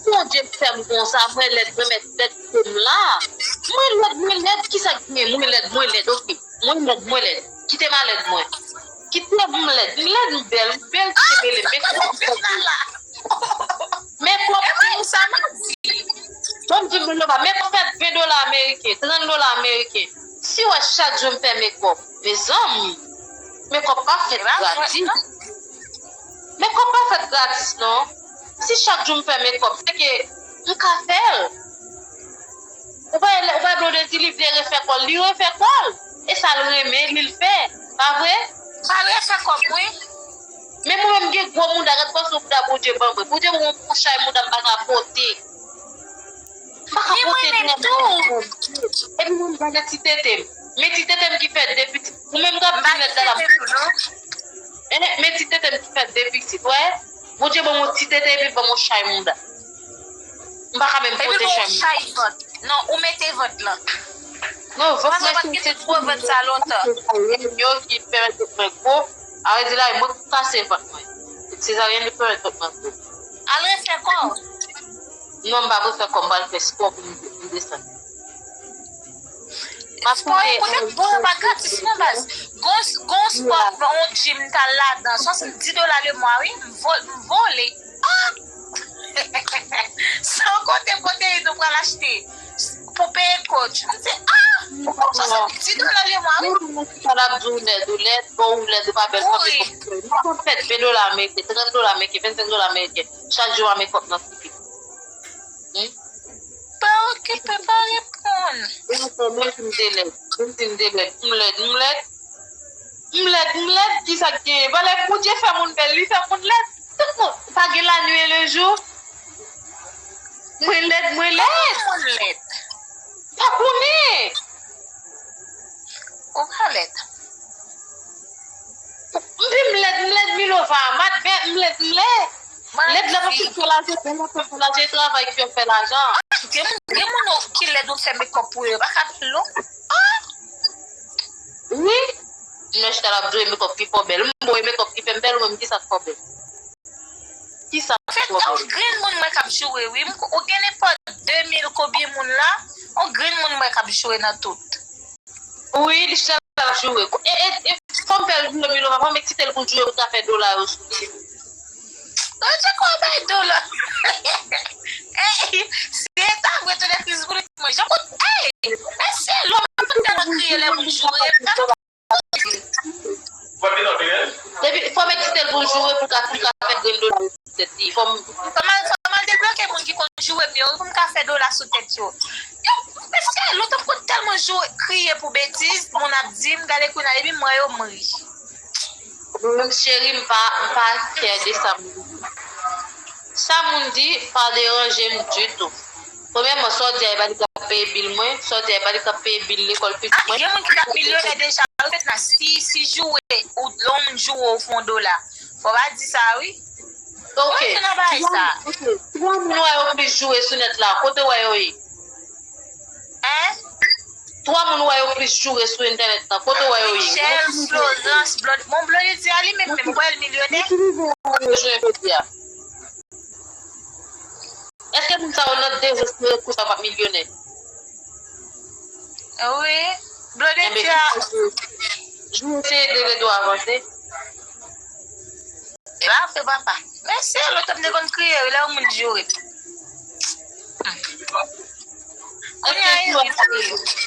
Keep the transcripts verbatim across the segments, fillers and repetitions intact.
Bondye fè m konsa, mwen lèd, mwen mèt tèt m la. Mwen lèd, mwen lèd, kisa k gen? Mwen lèd, mwen lèd, oke. Mwen lèd, mwen lèd. Kite m a lèd mwen. Kite m lèd. M lèd, m bèl, m bèl, kite mele. Men kòb, men kòb, men kòb fè ven dola ameriken, trant dola ameriken. Si w wè chak jou m fè mekòp, mezanmi, mekòp pa fèt gratis. Mekòp pa fèt gratis non. Si chak jou m fè mekòp, se ke m ka fè l. Ou pa wè, ou pa wè Blondedy, li vle refè kò l, li refè kò l. E sa l renmen, li l fè. Pa vre? Sa l refè kò m, wi. Men mwen menm, m gen gwo mouda, gad kòman mouda Bondye ban mwen. Bondye ban mwen yon chay mouda m pa ka pote. M pa ka pote nèg tou. Epi mwen m pa gen ti tete m. Men ti tete m ki fè de pitit. Ou menm k ap di nèg la la. Eh, men ti tete m ki fè de pitit, wè. Bondye ban mwen ti tete epi ban mwen chay mouda. M pa ka menm pote chay mouda. Chay vant. Non, ou mete vant lan. Non, vant mwen se ti gwo vant sa lontan. Yo ki pèmèt mwen gwo. A vle di la, mwen k kase vant mwen. Sezaryen li pèmèt vant mwen gwo. Al refè kò w. Non, m pa pou fè kò m, m pral fè spò pou m, pou m desann. Spò e kote bon, pa gratis non baz. Gon, gon spò, gon gym m t al ladan, swasanndis dola le mwa wi, m vo-, m vole. Ah! San konte pwoteyin nou pral achte pou peye coach. M di, ah! Swasanndis dola le mwa wi. Sa l ap di w lèd, ou lèd, bon ou lèd, ou pa bèl, pa bèl. Mwen konn fè ven dola ameriken, trant dola ameriken, vennsenk dola ameriken. Chak jou a mekòp nan figi. Hmm? Pa okipe, pa reponn. Mwen di m te lèd, mwen di m te lèd, m lèd, m lèd. M lèd, m lèd, kisa k genyen? Valè Bondye fè moun bèl, li fè moun lèd. Tout moun, pa gen lannuit e lejou. Mwen lèd, mwen lèd. Tout moun lèd. Pa konnen. Ou pa lèd. M di m lèd, m lèd, Milova, m lèd, m lèd. Lèd la pa fè lajan, lèd la pa fè lajan, e travay ki fè lajan. Gen moun, gen moun ki lèd ou fè mekòp pou yo, yo pa ka bèl non. Ah! Wi. M wè chita l ap jwe mekòp ki fè w bèl. M bo e mekòp ki fè m bèl, ou menm kisa k fè w bèl? Kisa k fè w bèl? Anfèt, yon grenn moun mwen k ap joure, wi. M, ou gen nenpòt de mil konbyen moun la, yon grenn moun mwen k ap joure nan tout. Wi, li chita l ap joure. E, e, e, fò m fè l joure, Milova, fò m eksite l pou l joure, pou l ka fè dola yo sou li. Mwen te kwè bay dola. Ey, si e ta vre, tounen kriz pou li mwen. Jan kout, ey, mesye, lò m ap tèlman kriye lè moun joure. Depi, fò m eksite l pou l joure, pou l ka, pou l ka fè grenn dola sou tèt li. Fò m, fò m al, fò m al debloke moun ki konn joure m yo, pou m ka fè dola sou tèt yo. Yo, mesye, lontan m konn tèlman joure, kriye pou betiz, moun ap di m, gade kounye a, depi m wè yo, m ri. Mwen menm cheri, m pa, m pa kè de sa moun di. Sa moun di pa deranje m ditou. Premyèman, sa w di a, e pa li k ap peye bil mwen. Sa w di a, e pa li k ap peye bil lekòl pitit mwen. Gen moun ki t ap milyonè deja, ou fèt la, si, si joure, ou, lè yon moun joure w fè yon dola. Fò w pa di sa, wi. Ok. Mwen te nan bagay sa. Ok. Twa moun wè yo plis joure sou nèt la, kote w wè yo ye? Hein? Twa moun ou wè yo plis joure sou entènèt lan, kote w wè yo ye? Michel, Florence, Blonde. Bon, Blondedy a li menm menm, ou wè l milyonè? Ki nivo w wè yo jwenn jodi a? Èske moun sa yo nan dezespere konsa yo p ap milyonè? Wi. Blondedy a. Jou se de ledo avanse. E pa vre, papa. Mesye, lontan m te konn kriye, wi, lè yon moun joure m. Kounye a, e ri m kriye.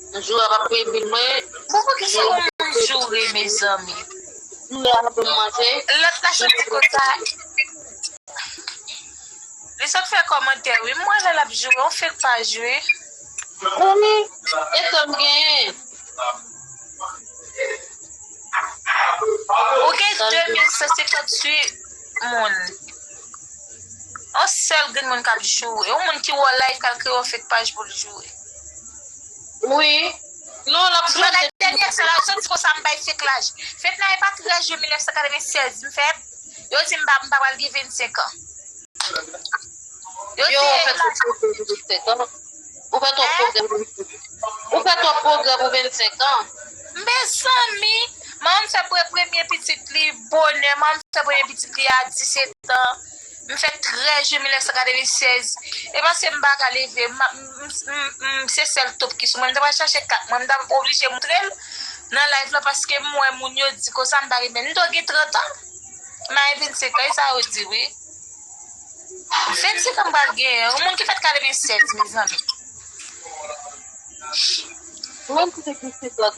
Joure a p ap peye bil mwen. Pou, poukisa yon moun joure, mezanmi? Joure a pou manje. Lòt la soti konsa. Li sot fè kòmantè, wi. M wè lè l ap joure, on fake paj, wi. Wi, e sa m genyen. Ou gen de mil san senkant uit moun. On sèl grenn moun k ap joure. Yon moun ki wè w live k al kreye yon fake paj pou l joure. Wi. Non, l ap jwenn de mil. Dènyè sa la, yo soti konsa m bay fake laj. Fèt la, e pa trèz jen mil nèf san katrevennsèz m fèt. Yo di m pa, m pa pral gen vennsenk an. Yo, ou fè twòp pwogrè pou vennsenk an. Ou fè twòp pwogrè pou vennsenk an. Ou fè twòp pwogrè pou vennsenk an. Mezanmi, manman m fè pre-, premye pitit li bonè, manman m fè premye pitit li a disèt an. M fè trèz je mil nèf san katrevennsèz. E paske m pa ka leve, m, m, m, m, se sèl top ki sou mwen. M ta pral chache kat mwen, m ta oblije moutre l nan live la paske m wè moun yo di konsa m pa renmen. M dwe gen trant an. M a vennsenk an, e sa yo di wi. Vennsenk an m pral genyen. Yon moun ki fèt katrevennsèz, mezanmi. Mwen ki te gen sèt an.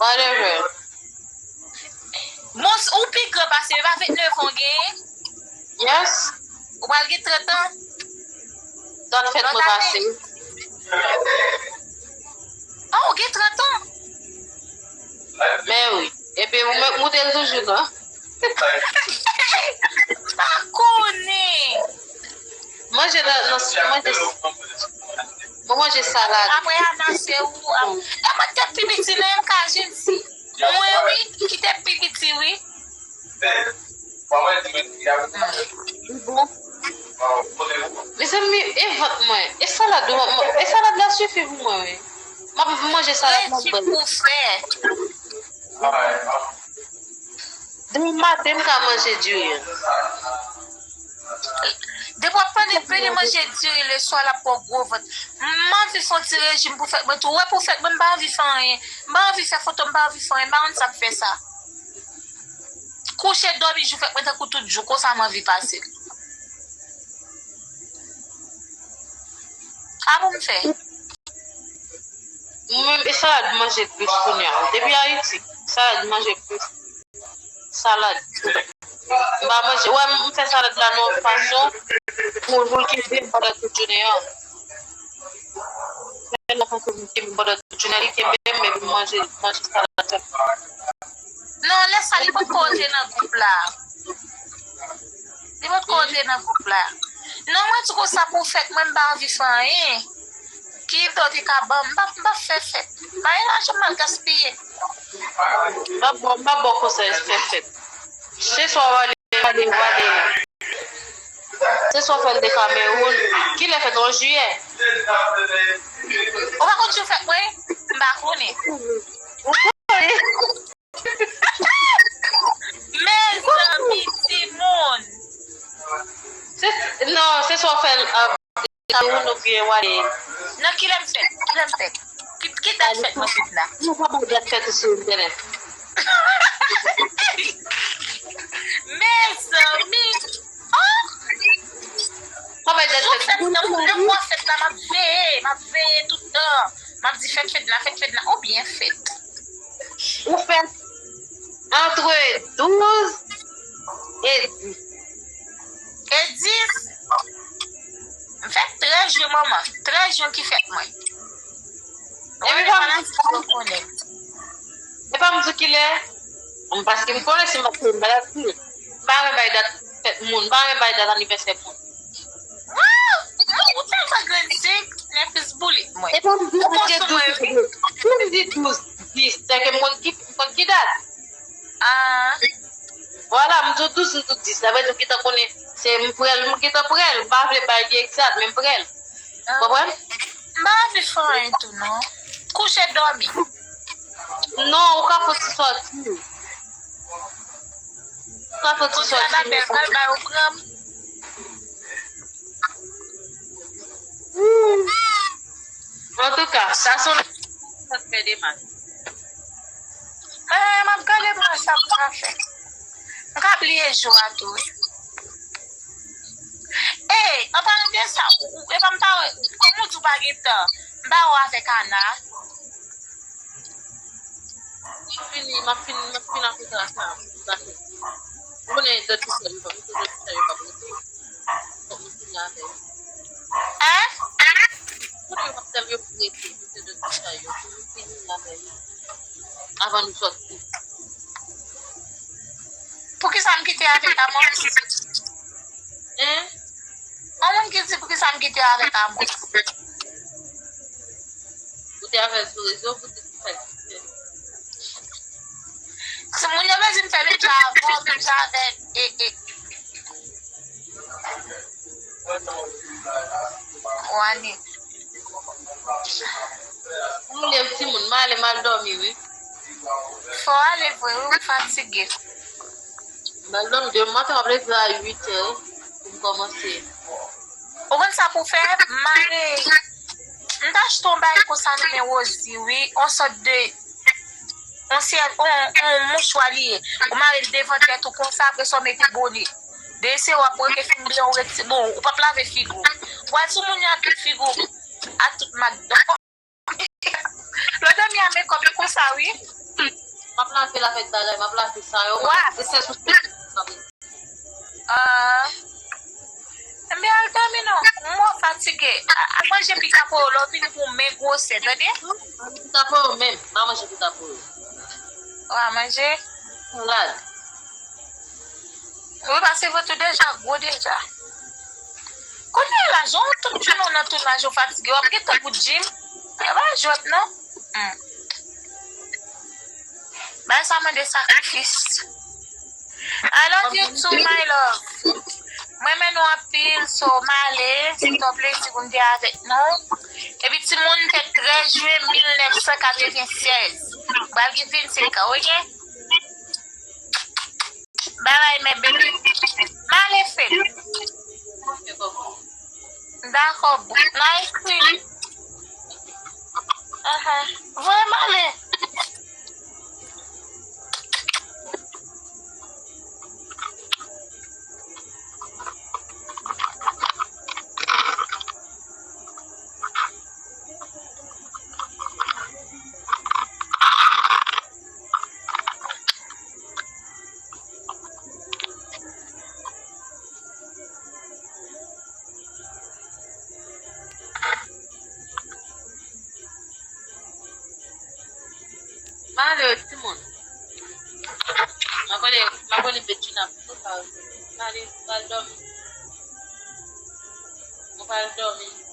Whatever. Bon, s- ou pi gran pase m, e pa vennèf an w genyen? Yes. Ou pral gen trant an? Dat fèt mwen pase. Ah, ou gen trant an? Men wi. Epi ou mèt moute l toujou, non? M pa konnen. Manje nan, nan, manje, mwen manje salad. Apre anonse ou, ap- e mwen te pi piti nan M K G C. Mwen wi, ki te pi piti wi. Bon. Mezanmi, e vant mwen. E salad, mwen- mwen- e salad la sifi pou mwen wi. M ap manje salad nan bòl. Rejim pou fè. Demen maten, m ka manje diri. Depi w ap pale, pale manje diri leswa, l ap ba w gwo vant. M anvi fè yon ti rejim pou fèt mwen tou. Ou wè pou fèt mwen, m pa anvi fè anyen. M pa anvi fè foto, m pa anvi fè anyen. M pa konn sa k fè sa. Kouche, dòmi, jou fèt mwen tankou tout jou. Konsa m anvi pase l. A pou m fè? Mwen menm, e salad m manje plis kounye a. Depi Ayiti, salad m manje plis. Salad. M pa manje. Ou wè, m fè salad la nan yon fason pou, pou l kenbe m pandan tout jounen an. Fè l nan fason pou l kenbe m pandan tout jounen an, li kenbe m, epi m manje, manje salad la. Non, lè sa, li potko te nan gwoup la. Li potko te nan gwoup la. Non, mwen di konsa pou fèt, mwen m pa anvi fè anyen. Ki Victor te ka ban m, m p ap, m p ap fè fèt. Pa gen lajan m al gaspiye. M p ap ba w, m p ap ba w konsèy fè fèt. Se swa w ale, w ale, w ale. Se swa w fè l de Kamewoun. Kilè fèt ou an jiyè? Ou pa konn jou fèt mwen? M pa konnen. Mezanmi, timoun. Se, non, se swa w fè l, euh, Kamewoun oubyen w ale. Nan kilè m fèt? Kilè m fèt? Ki, ki dat fèt mwen fèt la? Nou pa bay dat fèt ou sou entènèt. Mezanmi. Oh! Pa bay dat fèt. Jou fèt nan, nan mwa fèt la, m ap veye, m ap veye tout tan. M ap di fèt, fèt la, fèt, fèt la, oubyen fèt. Ou fèt antre douz e dis. E dis? M fèt trèz jen, manman. Trèz jen ki fèt mwen. Epi pa m di, e pa m di kilè. Paske m konnen si m ap fè m maladi. M pa renmen bay dat fèt moun. M pa renmen bay dat anivèsè moun. Waw! Ou tèlman grenn, se nèfis boulit mwen. E pa m di, ou pran sou mwen, wi. Si m di douz, dis, sèke m konn ki, m konn ki dat. Ah. Vwala, m di w douz, m di w dis. Sa vle di w gentan konnen se m prè l, m gentan prè l. M pa vle bay li egzat, men m prè l. Konprann? M pa anvi fè anyen tou, non. Kouche, dòmi. Non, ou ka fè ti sòti. Ou ka fè ti sòti. Kouche, Anabèl pral bay ou pran m. Antouka, sa se yon sa k fè demann. Eh, m ap gade mwen sa m ka fè. M ka bliye jou a tou, wi. Eh, an palan de sa, ou, ou, e pa m pa wè, kòm ou di w pa gen tan, m pa wè w avèk Ana. M ap fini, m ap fini, m ap fini ak sa, sa, sa. Ou konnen dòt ti sè yo, m konnen dòt ti sè yo p ap rete. Fòk m fini avè yo. Hein? Kote yo p ap sèvi yo pou rete, kote dòt ti sè yo, pou m fini avè yo. Avan nou sòti. Poukisa m kite avèk Amos? Hein? Yon moun ki di poukisa m kite avèk Amos? Ou te avè l sou rezo, pou te fè. Si moun yo bezwen m fè menm jan avè w, menm jan avèk, e, e. Wani. M leve timoun, m ale m al dòmi, wi. Fò w ale vre, wi, ou fatige. M al dòmi, demen maten, m ap leve a uit è. kòmanse. Ou konn sa pou fè? M mare. M t achte yon bagay konsa nan men Rosie, wi. Yon sòt de. Yon syè, yon, yon mouchwa li ye. Ou mare l devan tèt ou konsa, apre sa w mete bone. Dèyè se w ap rete fin byen, ou reti-, bon, ou p ap lave figi w. Ou al sou moun yo ak tout figi w, ak tout mak dò. Lè w dòmi a mekòp, e konsa, wi. M ap lave l avèk bagay, m ap lave sa yo. Wa. E sèl sou sa. Ah. Ebyen, al dòmi non. M wè w fatige. A, a manje pita pou yo, lè w vini pou men gwosè, tande? Pita pou yo menm. M a manje pita pou yo. Wa manje? Salad. Wi, paske vant ou deja gwo deja. Kounye a la, jan w tout jounen w nan tounaj, ou fatige, w ap gen tan pou gym. E pa jwèt non. Hmm. Bagay sa mande sakrifis. I love you too, my love. Mwen renmen nou anpil, so m ale. Se t yon plezi pou m te avèk nou. Epi timoun, fèt trèz jen mil nèf san katrevennsèz. Pral gen vennsenk an, oke? Bye bye, my baby. M ale, Fed. Dakò, boo. N a ekri. Aha. Voye m ale. M ale, timoun. M ap rele, m ap rele Bedjina pou sa. M ale, m al dòmi. M al dòmi.